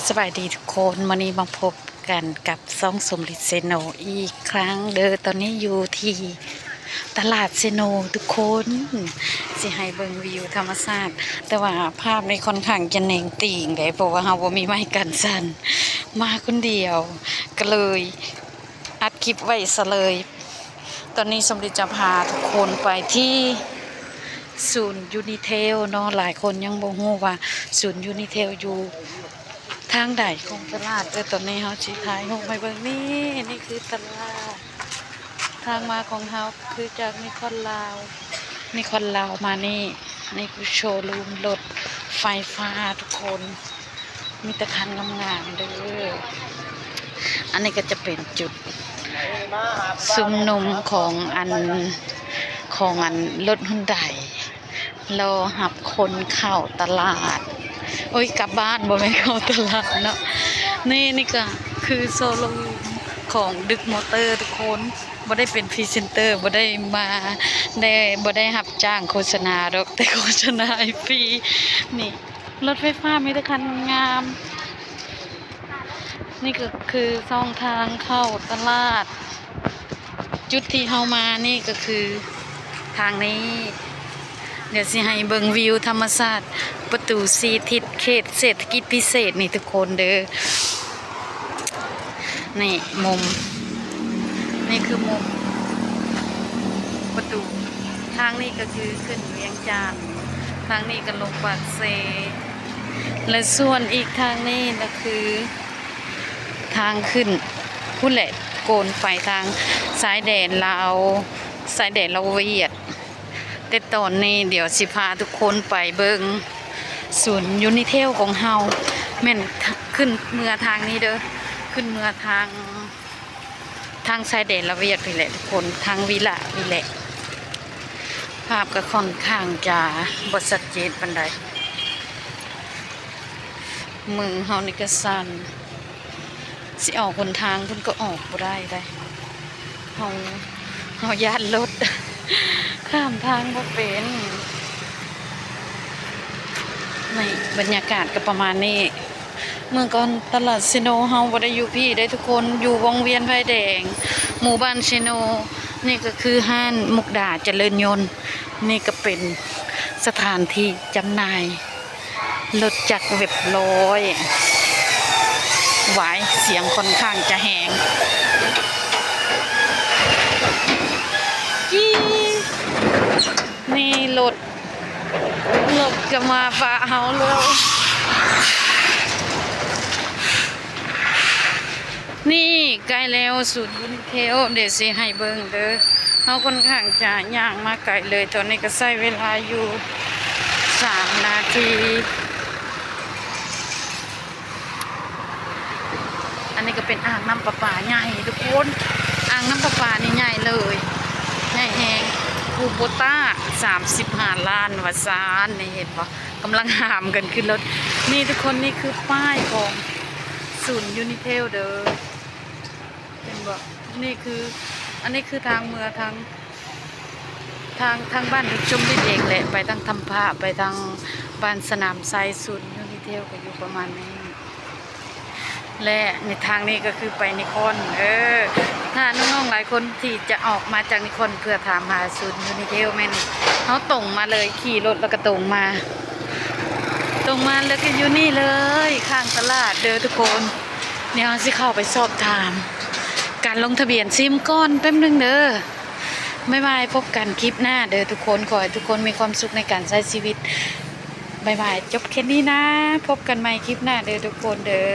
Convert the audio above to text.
ສະບາຍດີທຸກຄົນ, ມື້ນີ້ມາພົບກັນກັບຊ່ອງສົມລິດເຊໂນອີກຄັ້ງເດີ. ຕອນນີ້ຢູ່ທີ່ຕະຫຼາດເຊໂນທຸກຄົນ, ຊິໃຫ້ເບິ່ງວິວທຳມະຊາດ, ແຕ່ວ່າພາບນີ້ຄ່ອນຂ້າງຈະແນງຕີງເດ້ ເພາະວ່າເຮົາບໍ່ມີໄມ້ກັນສັ່ນ, ມາຄົນດຽວ ກໍເລີຍອັດຄລິບໄວ້ຊະເລີຍ. ຕອນນີ້ສົມລິດຈະພາທຸກຄົນໄປທີ່ສູນຢູນິເທວເນາະ, ຫຼາຍຄົນຍັງບໍ່ຮູ້ວ່າສູນຢູນິເທວຢູ່ ທາງໃດຂອງຕະຫຼາດ. ເອີ ຕອນນີ້ເຮົາຊິຖ່າຍຮູບໃຫ້ເບິ່ງ. ນີ້ ນີ້ຄືຕະຫຼາດ. ທາງມາຂອງເຮົາຄືຈາກນິຄອນລາວ, ນິຄອນລາວມານີ້. ນີ້ຄືໂຊຣູມລົດໄຟຟ້າທຸກຄົນ, ມີແຕ່ຄັນງາມໆເດີ. ອັນນີ້ກໍຈະເປັນຈຸດຊຸມນຸມຂອງອັນ ຂອງອັນລົດຮຸນໄດ. ລໍຮັບຄົນເຂົ້າຕະຫຼາດ, ໂອ້ຍ ກັບບ້ານ ບໍ່ແມ່ນເຂົ້າຕະຫຼາດເນາະ. ນີ້ ນີ້ກໍຄືໂຊຣູມຂອງດຶກມໍເຕີທຸກຄົນ, ບໍ່ໄດ້ເປັນພຣີເຊັນເຕີ ບໍ່ໄດ້ມາ ໄດ້ ບໍ່ໄດ້ຮັບຈ້າງໂຄສະນາດອກ ແຕ່ໂຄສະນາໃຫ້ຟຣີ. ນີ້ລົດໄຟຟ້າມີແຕ່ຄັນງາມ. ນີ້ກໍຄືຊ່ອງທາງເຂົ້າຕະຫຼາດ. ຈຸດທີ່ເຮົາມານີ້ກໍຄືທາງນີ້. ດຽວຊິໃຫ້ເບິ່ງວິວທຳມະຊາດປະຕູສີ່ທິດເຂດເສດຖະກິດພິເສດນີ້ທຸກຄົນເດີ. ນີ້ມຸມ ນີ້ຄືມຸມປະຕູ. ທາງນີ້ກໍຄືຂຶ້ນວຽງຈັນ, ທາງນີ້ກໍລົງປາກເຊ ແລະ ສ່ວນອີກທາງນີ້ກໍຄືທາງຂຶ້ນພຸ້ນແຫຼະ, ໂກນໄປທາງຊາຍແດນລາວ ຊາຍແດນລາວຫວຽດ. ແຕ່ຕອນນີ້ດຽວຊິພາທຸກຄົນໄປເບິ່ງສູນຢູນິເທວຂອງເຮົາ, ແມ່ນຂຶ້ນເມືອທາງນີ້ເດີ, ຂຶ້ນເມືອທາງ ທາງຊາຍແດນລາວຫວຽດນີ້ແຫຼະທຸກຄົນ, ທາງວິລະນີ້ແຫຼະ. ພາບກໍຄ່ອນຂ້າງຈະບໍ່ຊັດເຈນປານໃດ, ມືເຮົານີ້ກໍສັ່ນ. ຊິອອກຫົນທາງພຸ້ນກໍອອກບໍ່ໄດ້ໃດ໋, ເຮົາ ເຮົາຢ້ານລົດ ຂ້າມທາງບໍ່ເປັນ. ນີ້ບັນຍາກາດກໍປະມານນີ້. ເມື່ອກ່ອນຕະຫຼາດເຊໂນເຮົາບໍ່ໄດ້ຢູ່ພີ້ເດ້ທຸກຄົນ, ຢູ່ວົງວຽນໄຟແດງ ໝູ່ບ້ານເຊໂນ. ນີ້ກໍຄືຮ້ານມຸກດາຈະເລີນຍົນ, ນີ້ກໍເປັນສະຖານທີ່ຈຳໜ່າຍລົດຈັກເວັບຮ້ອຍ. ຫວາຍ ສຽງຄ່ອນຂ້າງຈະແຮງ. ກີ້ ນີ້ລົດ ລົດກໍມາປະເຮົາແລ້ວ. ນີ້ໃກ້ແລ້ວສູນຢູນິເທວ, ດຽວຊິໃຫ້ເບິ່ງເດີ. ເຮົາຄ່ອນຂ້າງຈະຍ່າງມາໄກເລີຍ, ຕອນນີ້ກໍໃຊ້ເວລາຢູ່ສາມນາທີ. ອັນນີ້ກໍເປັນອ່າງນ້ຳປະປາໃຫຍ່ທຸກຄົນ, ອ່າງນ້ຳປະປານີ້ໃຫຍ່ເລີຍ, ໃຫຍ່ແຮງ. ຄູໂບຕ້າ ສາມສິບຫ້າລ້ານ ວ່າຊັ້ນ. ນີ້ເຫັນບໍ່? ກຳລັງຫາມກັນຂຶ້ນລົດ. ນີ້ທຸກຄົນ, ນີ້ຄືປ້າຍຂອງສູນຢູນິເທວເດີ. ເຫັນບໍ່? ນີ້ຄື ອັນນີ້ຄືທາງເມືອທາງ ທາງ ທາງບ້ານຊົມລິດເອງແຫຼະ, ໄປທາງທຳພະ, ໄປທາງບ້ານສະໜາມໄຊ. ສູນຢູນິເທວກໍຢູ່ປະມານນີ້ ແລະ ໃນທາງນີ້ກໍຄືໄປນິຄອນເດີ. ຖ້ານ້ອງໆຫຼາຍຄົນທີ່ຈະອອກມາຈາກນິຄອນເພື່ອຖາມຫາສູນຢູນິເທວ ແມ່ນເຮົາຕົງມາເລີຍ, ຂີ່ລົດແລ້ວກໍຕົງມາ ຕົງມາແລ້ວກໍຢູ່ນີ້ເລີຍ ຂ້າງຕະຫຼາດເດີທຸກຄົນ. ດຽວເຮົາຊິເຂົ້າໄປສອບຖາມການລົງທະບຽນຊິມກ່ອນແປັບໜຶ່ງເດີ. ບາຍບາຍ, ພົບກັນຄລິບໜ້າເດີທຸກຄົນ. ຂໍໃຫ້ທຸກຄົນມີຄວາມສຸກໃນການໃຊ້ຊີວິດ. ບາຍບາຍ, ຈົບແຄ່ນີ້ນະ. ພົບກັນໃໝ່ຄລິບໜ້າເດີທຸກຄົນເດີ.